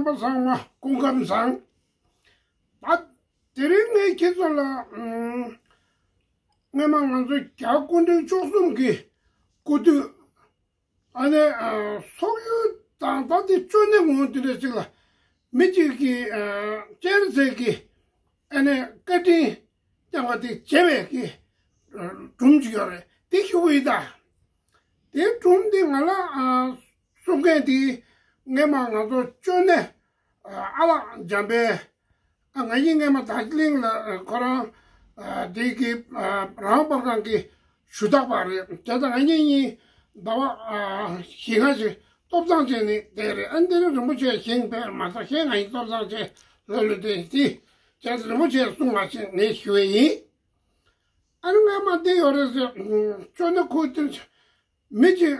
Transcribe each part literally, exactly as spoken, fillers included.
པ་ཚང་མ་སྐུ་ཁམས་བཟང་། ད་དེ་རིང་ངས་ཁྱེད་ཚོ་ལ་ཨམ། སྔོན་མ་ང་ཚོ་རྒྱ་སྐུ་ཕྲེང་བཅུ་གསུམ་གྱི་སྐུ་དུས། ཨ་ནི་ཨ། སོག་ཡུལ་དང་ད་དེ་ཅོ་ནེ་ངོ་དེ་འདྲ་ཅིག་ལ་མི་གཅིག་གིས་ཨ། སྤྱན་རས་གཟིགས་ཀྱི་ཨ་ནི་བཀའ་དྲིན་བསྐྱངས་པ་དེ་བྱས་པའི་གི་སྒྲུང་ཅིག་ཡོད་རེད། དེ་ཞུ་གི་ཡིན་ད། དེའི་སྒྲུང་འདི་ང་ལ་ཨ། གསུང་མཁན་དེ་སྔོན་མ་ང་ཚོ་ཅོ་ནེ་ཨ། ཨ་ལགས་འཇམ་དཔལ། ཨ། ང་གཉིས་སྔོན་མ་དར་ཇི་ལིང་ལ་ཁོ་རང་ཨ། དེ་གི་ཨ། རང་དབང་པར་ཁང་གི་ཞུ་དག་པ་རེད། བྱས་ཙང་ང་གཉིས་གཉིས་ཟླ་བ་ཨ། བཞི་ལྔ་ཞིག་ཐོབ་ཐང་བྱས་ནས་བསྡད་རེད། ཨ། འདི་ནི་རིན་པོ་ཆེ་བཞེངས་པས་མ་ཚད་བཞེངས་ང་གཉིས་ཐོབ་ཐང་བྱས་ལྷོད་ལྷོད་བསྡད་དེ། བྱས་ཙང་རིན་པོ་ཆེས་གསུངས་པ་བཞིན་ངས་ཞུ་བ་ཡིན། ཨ་ནི་སྔོན་མ་འདི་ཡོད་རེད་ཟེར། ཅོ་ནེ་ཁུལ་དེ་མི་གཅིག་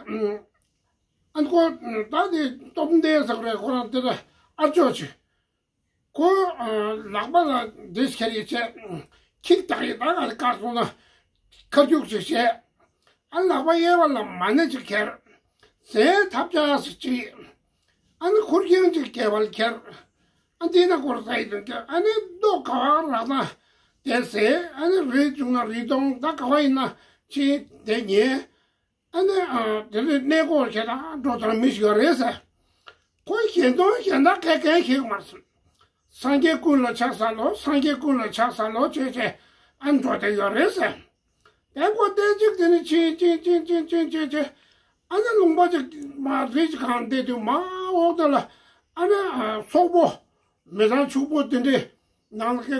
ཨ་ནི་ཁོ་ད་དེ་སྟོབས་ལྡན་ཟེར་རེད། ཁོ་རང་དེ་ལ་ཨ་ཅོ་ཆེ། ཁོ་ཨ། ལག་པ་ལ་འདི་ཁྱེར་ཡི་བྱས། ཁྱི་བདག་ཡི་ད་ག་ལ་བཀག་སོང་ན་ཁ་རྒྱུག་ཅིག་བྱས། ཨ། ལག་པ་གཡས་པ་ལ་མ་ཎི་ཅིག་ཁྱེར། ཟས་ཐབས་ཆག་ཅིག་བྱས། ཨ་ནི་ཁུར་ཁྱེར་ཅིག་སྐེད་པར་ཁྱེར། ཨ། འདི་ན་སྐོར་ས་ཡི་དོན་ཀྱང་ཨ་ནི་རྡོ་ག་བ་རག་ན་དེ་ཟས། ཨ་ནི་རི་བྱུང་ན་རི་དོང་ད་ག་བ་ཡིན་ན་ཕྱིན་དེ་ཉལ། ཨ་ནི་ཨ། དེ་ནས་གནས་སྐོར་བྱེད་དང་འགྲོ་དང་མི་ཞིག་ཡོད་རེད་ཟེར། ཁོ་གཞན་དོན་གཞན་དག་གས་གན་ཞིག་མ་སོང་། སངས་རྒྱས་ཀུན་ལ་ཕྱག་འཚལ་ལོ། སངས་རྒྱས་ཀུན་ལ་ཕྱག་འཚལ་ལོ་བྱས་བྱས་ཨ་འགྲོ་དེ་ཡོད་རེད་ཟེར། དེ་ཁོ་བལྟས་ཅིག་དེ་ནས་ཕྱིན་ཕྱིན་ཕྱིན་ཕྱིན་ཕྱིན་བྱས། ཨ་ནི་ལུང་པ་ཅིག་མ་རི་ཅིག་གང་བལྟས་དུས་མ་འོག་དེ་ལ་ཨ་ནི་ཨ། སོག་པོ་མི་ཚང་ཕྱུག་པོ་དེ་འདྲས་ནང་ལ་ཁེ།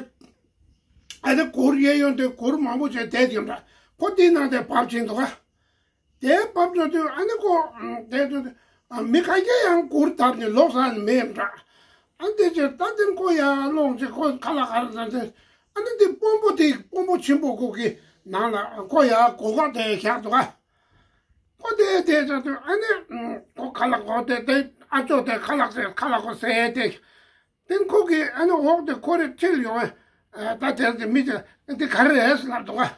ཨ་ནི་གུར་གཡས་གཡོན་དེ་གུར་མང་པོ་བྱས་བསྡད་ཀྱི་འདྲ། ཁོ་དེའི་ནང་དེ་བབས་ཕྱིན་འདུག་ག། དེ་བབས་འགྲོ་དུས་ཨ་ནི་ཁོ་དེ་དུས་མི་ཁ་ཤས་ཡང་གུར་བརྡབས་ནས་ལོག་ས་ནི་མེད་འདྲ། ཨ་ནི་དེ་ཅེ་ད་དེ་ཁོ་ཡར་ལོངས་ཅེ་ཁོ་ཁ་ལག་ག་རེ་ཟ་དེ། ཨ་ནི་དེ་དཔོན་པོ་དེ་དཔོན་པོ་ཆེན་པོ་ཁོ་གི་ནང་ལ་ཁོ་ཡར་སྒོ་ཁ་དེ་བཞག་འདུག་ག། ཁོ་དེ་དེ་ཅེ་དུས་ཨ་ནི་ཁོ་ཁ་ལག་ཁོ་དེ་དེ་ཨ་ཅོ་དེ་ཁ་ལག་ཟས་ཁ་ལག་ཁོ་ཟས་དེ། དེ་ཁོ་གིས་ཨ་ནི་འོག་དེ་ཁོ་རེ་ཁྲིད་ཡོང་བས། ད་དེར་དེ་མི་དེ་འདི་ག་རེ་རེད་ལབ་འདུག་ག།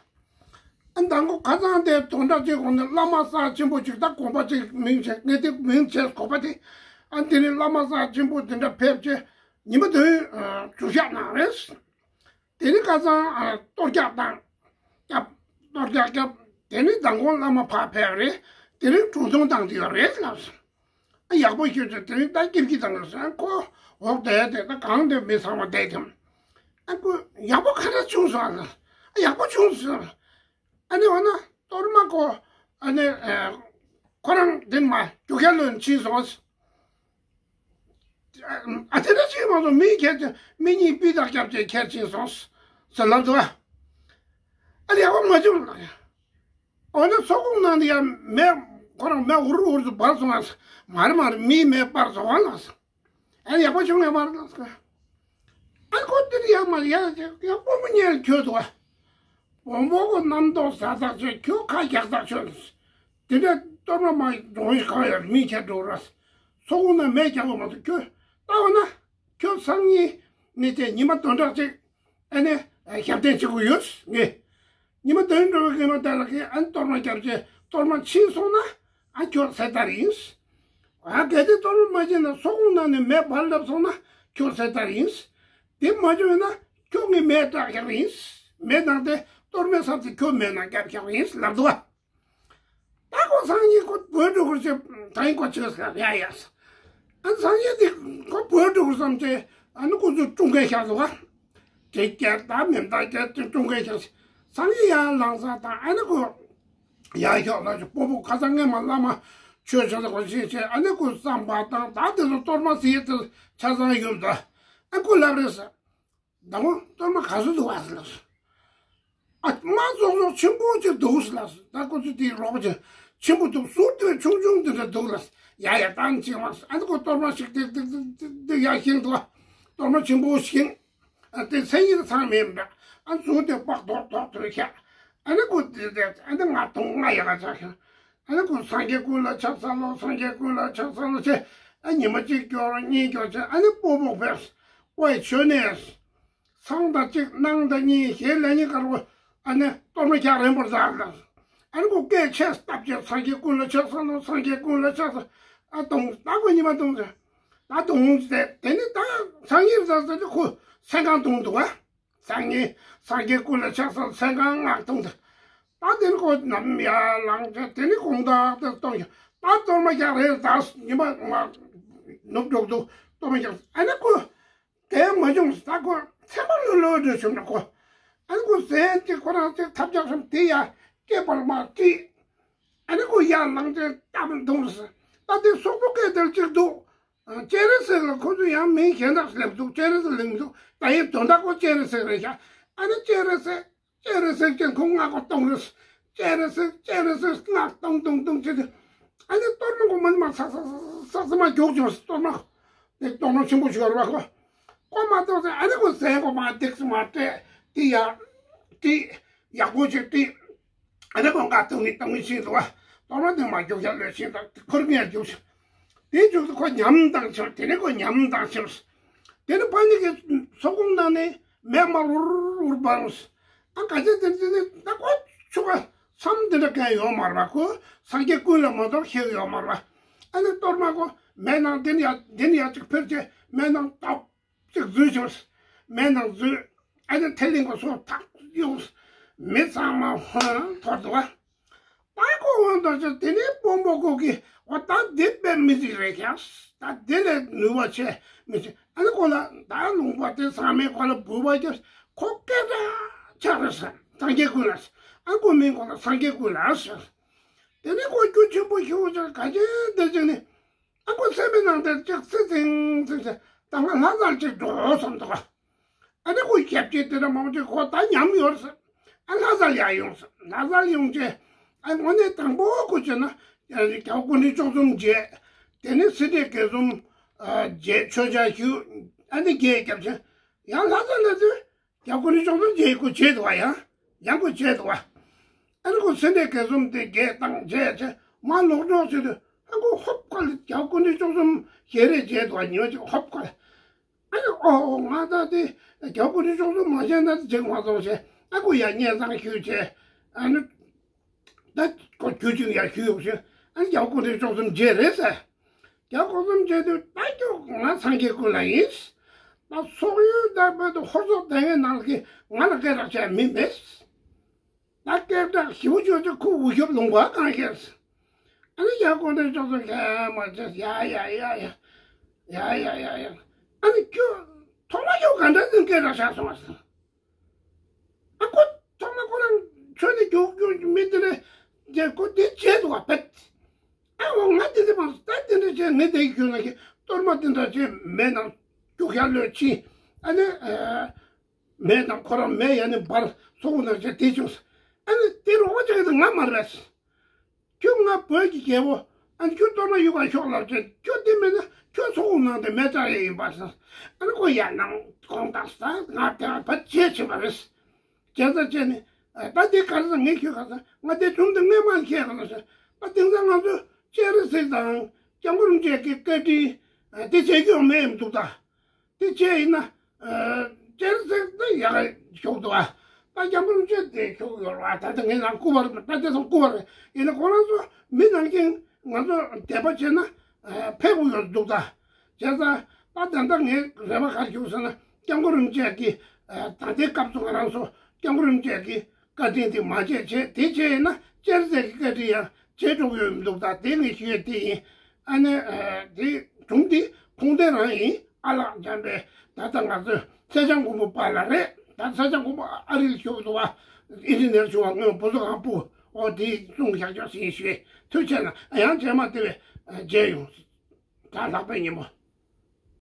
ཨ་མདང་དགོང་ཁ་སང་དེ་དོན་དག་ཅིག་འོང་ནས་བླ་མ་ས་ཆེན་པོ་ཅིག་ད་དགོན་པ་ཅིག་མིང་བྱས་ངས་དེ་མིང་བྱས་དགོན་པ་དེ། ཨ་འདི་ནི་བླ་མ་ས་ཆེན་པོ་དེ་འདྲ་ཕེབས་ཆེ་ཉི་མ་དོན་ཞུ་བཞག་གནང་རེད། དེ་ནི་ཁ་སང་གཏོར་རྒྱག་བཏང་། སྐྱབས། གཏོར་རྒྱག་སྐྱབས། དེ་ནི་མདང་དགོང་བླ་མ་ཕར་ཕེབས་རེད། དེ་རིང་གྲོས་བསྡུར་བཏང་དེ་ཡོད་རེད་ལབ་སོང་། ཨ་ཡག་པོ་ཤོད་ཅེས་དེ་རིང་ད་སྐྱིད་སྐྱིད་དང་ལ་སོང་ཁོ་འོག་བསྡད་དེ་ད་གང་དེ་མི་ཚང་མ་བསྡད་དེ། ཨ་ཁོ་ཡག་པོ་ག་འདྲ་བྱུང་སོང་ལ། ཨ་ཡག་པོ་བྱུང་སོང་། ཨ་ནི་འོ་ན་གཏོར་མ་ཁོ་ཨ་ནི་ཁོ་རང་དེ་མ་རྒྱུ་ཁ་ལོན་ཕྱིན་སོང་། ཨ་དེ་འདྲ་ཅིག་མ་གཏོགས་མི་ཁྱེར་ཅིག་མི་གཉིས་སྤུས་དག་རྒྱབ་ཅིག་ཁྱེར་ཕྱིན་སོང་ཟེར་ལབ་འདུག་ཨ། ཨ་ལས་ཡག་པོ་མ་བྱུང་ལ། འོ་ན་སོག་ཁོང་ནང་དུ་ཡང་མེ་ཁོ་རང་མེ་འུར་འུར་དུ་འབར་སོང་ཨ། མ་རེད་མ་རེད་མིའི་མེ་སྤར་སོང་ཨ་ལ། ཨ་ཡག་པོ་བྱུང་ཡ་མ་རེད་ལ། ཨ་ཁོ་དེ་ནི་ཡག་མ་རེད་ཡ་ཡག་པོ་མི་ཉན་ཁྱོད་འདུག་ཨ། བོང་བོ་ཁོ་རྣམ་རྟོག་ཟ་ཐག་ཆོད་ཁྱོད་ཁ་རྒྱག་ཐག་ཆོད། དེ་འདྲ་གཏོར་མ་མ་འགྲོ་ཡི་གང་ཡོད་མི་ཁྱེར་འགྲོ་ར། སོག་ཁོང་ན་མེ་རྒྱག་གི་མ་གཏོགས་ཁྱོད་ལྟ་འོ་ན། ཁྱོད་སང་ཉིན་ནི་དེ་ཉི་མ་བདུན་ཕྲག་ཅིག་ཨ་ནི་ཞབས་བརྟན་བྱེད་དགོས་ཡོད་ངས། ཉི་མ་བདུན་འགྲོ་བའི་ཉི་མ་དེ་ལ་ཁྱེད་ཨ་ནི་གཏོར་མ་བརྒྱབ་རྗེས་གཏོར་མ་ཕྱིན་སོང་ན་ཨ་ཁྱོད་ཟེར་ལྟར་ཡིན། ཨ་གལ་ཏེ་གཏོར་མ་མ་ཕྱིན་ན་སོག་ཁོང་ནང་ནས་མེ་འབར་སླེབས་སོང་ན་ཁྱོད་ཟེར་ལྟར་ཡིན། དེ་མ་བྱུང་ན་ཁྱོད་ངས་མེ་བཏགས་རྒྱག་ཡིན། མེ་ནང་དེ་གཏོར་མའི་ས་དེ་ཁྱོད་མེ་ནང་བརྒྱབ་རྒྱག་ཡིན་ལབ་འདུག་ཨ། ད་ཁོ་སང་ཉིན་ཁོ་བོད་འགྲོ་དགོས་ཞེས་ད་ཡིན་ཁོ་ཆོས་ཟེར་ཡ་ཡ། ཨ་སང་ཉིན་དེ་ཁོ་བོད་འགྲོ་དགོས་བསམ་སྟེ་ཨ་ནི་ཁོ་ཚོ་ཀྲུང་གོའི་ཤག་ཏུ་བ། དེ་སྐད་ད་མེ་མདའ་སྐད་དེ་ཀྲུང་གོའི་ཤག་སང་ཉིན་ཡང་ལངས་ས་དང་ཨ་ནི་ཁོ་ཡ་ཤོག་ལ་ཅིག་སྤོ་བོ་ཁ་སང་ངས་མ་བླ་མ་ཆོས་ཆོས་ཟེར་གོ་ཤེས་ཆེ་ཨ་ནི་ཁོ་བསམ་པ་དང་ད་དེ་ཚོ་གཏོར་མ་ཟེར་ཡས་དེ་ཆ་ཚང་ཡོད་ད་ཨ་ཁོ་ལབ་རེད་ཟེར། ཟླ་བ་གཏོར་མ་ག་ཚོད་འདུག་ཨ་ཟེར་ལབ་སོང་། ཨ་མ་ཙོག་ཙོག་ཆེན་པོ་ཅིག་འདུག་ཟེར་ལབ་སོང་། ད་ཁོ་ཚོ་དེའི་རོགས་ཅིག་ཆེན་པོ་འདུག་ཟུར་དེ་ཆུང་ཆུང་དེ་འདྲ་འདུག་ལབ་སོང་། ཡ་ཡ་ཏང་ཅིག་མ་སོང་། ཨ་ནི་ཁོ་གཏོར་མ་ཞིག་ཏིག་ཏིག་ཏིག་ཏིག་ཡ་ཤིང་འདུག་ཨ། གཏོར་མ་ཆེན་པོ་ཤིང་། ཨ་དེ་མཚན་ཉིད་ཚང་མེད་འདྲ། ཨ་ཟུར་དེ་པགས་ཐོག་ཐོག་ཐོག་བཞག་ཨ་ནི་ཁོ་དེ་དེ་ཨ་ནི་ང་དུང་ང་ཡ་ལ་ཆགས་ཤིང་། ཨ་ནི་ཁོ་སངས་རྒྱས་ཀུན་ལ་ཕྱག་འཚལ་ལོ། སངས་རྒྱས་ཀུན་ལ་ཕྱག་འཚལ་ལོ་ཞེས་ཨ་ཉི་མ་གཅིག་སྐྱོར་གཉིས་སྐྱོར་བྱས་ཨ་ནི་སྤོ་བོ་ཕེབས། ཝའི་ཆོས་ནས། སང་ད་གཅིག་གནངས་ད་གཉིས་ཞེས་ལན་གཉིས་ཀ་རུ་ཨ་ནི་གཏོར་མ་རྒྱག་རན་པོར་མཛད་ལ། ཨ་ནི་ཁོ་སྐད་ཆེ་བཏབ་བྱས་སངས་རྒྱས་ཀུན་ལ་ཕྱག་འཚལ་ལོ། སངས་རྒྱས་ཀུན་ལ་ཕྱག་འཚལ། ཨ་གཏོང་ད་ཁོ་ཉི་མ་གཏོང་ཟེར། ད་དུང་དེ་དེ་ནི་ད་སང་ཉིན་ཟ་ཟ་དེ་ཁོ་སེམས་ཁམས་དུང་འདུག་བ། སང་ཉིན་སངས་རྒྱས་ཀུན་ལ་ཕྱག་འཚལ་སེམས་ཁམས་ངག་དུང་དུ། ད་དེ་ནི་ཁོ་ནམ་ཡར་ལངས་ཏེ་དེ་ནི་དགོང་དག་དེ་གཏོང་ཞིང་ད་གཏོར་མ་རྒྱག་རེས་ད་ཉི་མ་ནུབ་འགྲོ་འདུག་གཏོར་མ་རྒྱག་ཨ་ནི་ཁོ། དེ་མ་བྱུང་ས་ཁོ་ཚེ་མ་ལོ་ལོ་འདྲ་བྱུང་ན་ཁོ། ཨ་ནི་ཁོ་ཟན་གཅིག་ཁོ་རང་གཅིག་ཐབས་ཆག་བསམ་དེ་ཡ་སྐེད་པར་མ་བཀྲིས། ཨ་ནི་ཁོ་ཡར་ལངས་ཏེ་སྟབས་མཐོང་ཟེར། ད་དེ་སོག་པོ་སྐད་དེར་གཅིག་འདུག་སྤྱན་རས་གཟིགས་ལ་ཁོ་ཚོ་ཡང་མིང་གཞན་དག་སླེབས་འདུག་སྤྱན་རས་གཟིགས་ལེན་འདུག་ད་ཡིན་དོན་དག་ཁོ་སྤྱན་རས་གཟིགས་རེད་ཤག་ཨ་ནི་སྤྱན་རས་གཟིགས། སྤྱན་རས་གཟིགས་ཀྱང་ཁོང་སྔགས་པ་གཏོང་རེས། སྤྱན་རས་གཟིགས་སྤྱན་རས་གཟིགས་སྔགས་གཏོང་གཏོང་གཏོང་བྱེད་དུས། ཨ་ནི་གཏོར་མ་གོ་མ་ནི་མ་ཚག་ཚག་ཚག་ཚག་མ་རྒྱུག་བྱུང་། གཏོར་མ་དེ་གཏོར་མ་ཆེན་པོ་ཞིག་ཡོད་རེད་བ་ཁོ། ཁོ་མ་གཏོགས་ཚེ་ཨ་ནི་ཁོ་ཟས་གོ་མ་འདེགས་སུ་མ་སྤྲད་དེ་ཡ་དེ་ཡག་པོ་ཞིག་དེ། ཨ་ནི་ཁོ་འགའ་གཏོང་གི་གཏོང་གི་ཕྱིན་འདུག་བ། གཏོར་མ་དེ་མ་རྒྱུག་ཤ་ལོས་ཕྱིན་དང་ཁོར་ངས་རྒྱུག་ཤ། དེ་རྒྱུག་དུས་ཁོ་ཉམས་དང་ཕྱིན། དེ་ནི་ཁོ་ཉམས་དང་ཕྱིན། དེ་ནི་ཕ་ནི་གི་སོ་ཁོང་ནང་ནས་མེ་དམར་འུར་འུར་འབར་འོང་། ཨ་ག་ཚད་དེ་དེ་ནི་ད་ཁོ་ཆུ་ཁ་མཚམས་དེ་འདྲ་གང་ཡོད་མ་རེད་བ། ཁོ་སངས་རྒྱས་ཀུན་ལ་མ་གཏོགས་ཤེས་ཡོད་མ་རེད་བ། ཨ་ནི་གཏོར་མ་ཁོ་མེ་ནང་དེ་ནི་ཡ་དེ་ནི་ཡ་གཅིག་ཕེབས་བྱས་མེ་ནང་ཏོག་ཅིག་འཛུལ་བྱུང་། མེ་ནང་འཛུལ། ཨ་ནི་ཐལ་ལིང་གི་སོ་ཐག་ཡོང་། མི་ཚང་མ་ཧོན་འཐོར་འདུག་བ། ད་ཁོ་འོན་ཏོ་ཅི་དེ་ནས་དཔོན་པོ་ཁོ་གིས་འོ་ད་འདི་དཔེ་མི་སྲིད་རེད་ཀྱང་ད་འདི་ལས་ནུས་པ་ཆེ་མི་སྲིད། ཨ་ནི་ཁོ་ལ་ད་ལུང་པ་དེ་ཚང་མས་ཁོ་ལ་འབུལ་བ་རྒྱབ། ཁོ་སྐད་གྲགས་ཆགས་རེད་ཟེར། སངས་རྒྱས་ཀུན་ལ་ཟེར། ཨ་ཁོ་མིང་ཁོ་ལ་སངས་རྒྱས་ཀུན་ལ་ཟེར། དེ་ནས་ཁོ་རྒྱུ་ཆེན་པོ་ཞིག་ཅིག་ག་ཅན་དེ་ཅིག་ནི། ཨ་ཁོ་སེམས་པའི་ནང་དེར་ཅིག་སི་ཙིང་སི་ཙི་ད་ང་ལྷ་སར་ཅིག་འགྲོ་བསམ་འདུག་ཨ་ནི་ཁོ་ཞབས་ཕྱི་དེ་འདྲ་མང་པོ་ཅིག་ཁོ་ད་ཉམས་ཡོད་ཟེར། ཨ་ལྷ་སར་ཡར་ཡོང་ཟེར། ལྷ་སར་ཡོང་རྗེས་ཨ་དངོས་གནས་དང་པོ་ཁོ་བྱས་ན་རྒྱལ་བ་སྐུ་ཕྲེང་བཅུ་གསུམ་མཇལ། དེ་ནས་སེ་འབྲས་དགེ་གསུམ་མཇལ། མཆོད་མཇལ་ཞུ། ཨ་ནི་རྒྱས་རྒྱབ་ཆེན་ཡང་ལྷ་སར་ལ་དུས། རྒྱལ་བ་སྐུ་ཕྲེང་བཅུ་གསུམ་མཇལ་ཁོ་བྱས་འདུག་བ། ཡང་ཡང་ཁོ་བྱས་འདུག་བ། ཨ་ནི་ཁོ་སེ་འབྲས་དགེ་གསུམ་དེ་རྒྱས་བཏང་བྱས་བྱས་མ་ལོག་འགྲོ་ཟེར་དུས་ཨ་ཁོ་ཧོབ་ཁ་ལ་རྒྱལ་བ་སྐུ་ཕྲེང་བཅུ་གསུམ་ཞལ་རས་མཇལ་འདུག་བ། ཉོ་ཅིག་ཧོབ་ཁ་ལ། ཨ་ནི་ཨོ་ཨོ་ང་ད་དེ་རྒྱལ་བ་སྐུ་ཕྲེང་བཅུ་གསུམ་མ་མཇལ་ན་དེ་འཇིགས་མ་སོང་ཞེས་ཨ་ཁོ་ཡར་སྙན་སེང་ཞུས་བྱས། ཨ་ནི། ད་ཁོ་ཁྱོད་ཅིག་ཡར་ཞུས་ཡོང་ཞེས་ཨ་ནི་རྒྱལ་བ་སྐུ་ཕྲེང་བཅུ་གསུམ་མཇལ་རེད་ཟེར། རྒྱལ་བ་སྐུ་གསུམ་མཇལ་དུས་ད་ཁྱོད་ང་སངས་རྒྱས་ཀུན་ལ་ཡིན། ད་སོག་ཡུལ་དང་བོད་དུ་ཧོར་སོག་དེ་སྔའི་ནང་གི་ང་ལ་སྐད་གྲགས་ཆེ་མི་མེད། ད་སྐད་གྲགས་ཞེ་པོ་ཅིག་ཁོ་འུ་ཤོབ་ལུང་པ་གང་ཤེས། ཨ་ནི་རྒྱལ་བ་སྐུ་ཕྲེང་བཅུ་གསུམ་ཤེས་མ་ཤེས་ཡ་ཡ་ཡ་ཡ། ཡ་ཡ་ཡ་ཡ། ཨ་ནི་ཁྱོད་ཐོག་མ་ཁྱོད་ག་འདྲ་ཟིན་སྐད་གྲགས་ཆགས་སོང་བ་ཟེར། ཨ་ཁོ་ཐོག་མ་ཁོ་རང་ཁྱོད་ནི་རྒྱུག་རྒྱུག་མི་དེ་ནས་རྒྱལ་ཁོ་དེ་བྱས་འདུག་བ་བེད། ཨ་འོ་ང་དེ་འདྲ་མ་ད་དེ་འདྲ་བྱས་ངས་དེ་གི་ཁྱོད་ན་གི་གཏོར་མ་དེ་འདྲ་བྱས་མེ་ནང་རྒྱུག་ཡ་ལོས་ཕྱིན། ཨ་ནི་མེ་དང་ཁོ་རང་མེ་ཡ་ནི་འབར་སོག་ནང་བྱས་དེ་བྱུང་། ཨ་ནི་དེ་རོགས་པ་བྱེད་གི་ང་མ་རེད། ཁྱོད་ང་བོད་ཀྱི་རྒྱལ་པོ། ཨ་ནི་ཁྱོད་གཏོར་མ་ཡུལ་ག་ཤོག་ལབ་ཅེས་ཁྱོད་དེ་མེད་ན་ཁྱོད་སོག་ནང་དེ་མེ་བཏང་ཡས་ཡིན་པ་ཟེར། ཨ་ནི་ཁོ་ཡར་ནང་དགོང་དག་ས་ང་དེ་བ་བ་བྱས་ཕྱིན་པ་རེད། བྱས་ཙང་བྱས་ནས་ད་དེ་ག་རེ་ཟེར་ངས་ཁྱོད་ག་ཟེར་ང་དེ་དྲུང་དུ་ངས་མ་ཁྱེད་ག་ལ་ཟེར། ད་དེང་སང་ང་ཚོ་སྤྱན་རས་གཟིགས་དང་སྐྱབས་མགོན་རིན་པོ་ཆེ་གི་བཀའ་དྲིན་དེ་བྱེད་རྒྱུ་མེད་འདུག་ད། དེ་བྱས་ཡིན་ན། ཨ། སྤྱན་རས་གཟིགས་དེ་ཡག་ག་ཞོག་འདུག་ཨ། ད་སྐྱབས་མགོན་རིན་པོ་ཆེ་དེ་ཞོག་ཡོད་རེད་བ། ད་ལྟ་ངའི་ནང་སྐུ་པར་ད་དེ་སང་སྐུ་པར་ཡིན་ན་ཁོ་རང་ཚོ་མི་ནང་བཞིན་ང་ཚོ་དད་པ་བྱས་ན་ཨ་ཕེབས་དགོས་ཡོད་འདུག་ད། བྱས་ཙང་ད་ད་ལྟ་ངའི་རེ་བ་ག་རེ་ཞུ་ཟེར་ན་སྐྱབས་མགོན་རིན་པོ་ཆེ་གིས་ཨ་ད་ལྟའི་སྐབས་སུ་ང་རང་ཚོ་སྐྱབས་མགོན་རིན་པོ་ཆེ་གི་བཀའ་དྲིན་དེ་མ་བརྗེད་བྱས་དེ་བྱས་ཡིན་ན་སྤྱན་རས་གཟིགས་ཀྱི་བཀའ་དྲིན་ཡང་བརྗེད་འགྲོ་གི་ཡོད་མི་འདུག་ད་དེ་ངས་ཞུ་ཡས་དེ་ཡིན། ཨ་ནི་ཨ་དེ་སྒྲུང་དེ་ཁུངས་ལྡན་རང་ཡིན། ཨ་ལགས་འཇམ་དཔལ་ད་ལྟ་ང་ཚོའི་སེ་བྱང་མགོན་པོ་པཱ་ལགས་རེད། ད་སེ་བྱང་མགོན་པོ་ཨ་རིར་བཞུགས་འདུག་བ། ཨིན་ཇི་ནེར་བྱུང་བ་སྔོན་བུ་གསོ་ཁང་སྤུ་འོ་དེ་གསུང་བཞག་ཆོག་ཟིན་ཞུས། ཐུགས་ཆེ་ན་ཡང་རྗེས་མ་དེ་བས་མཇལ་ཡོང་། ད་ལྷག་པའི་ཉིན་མོ།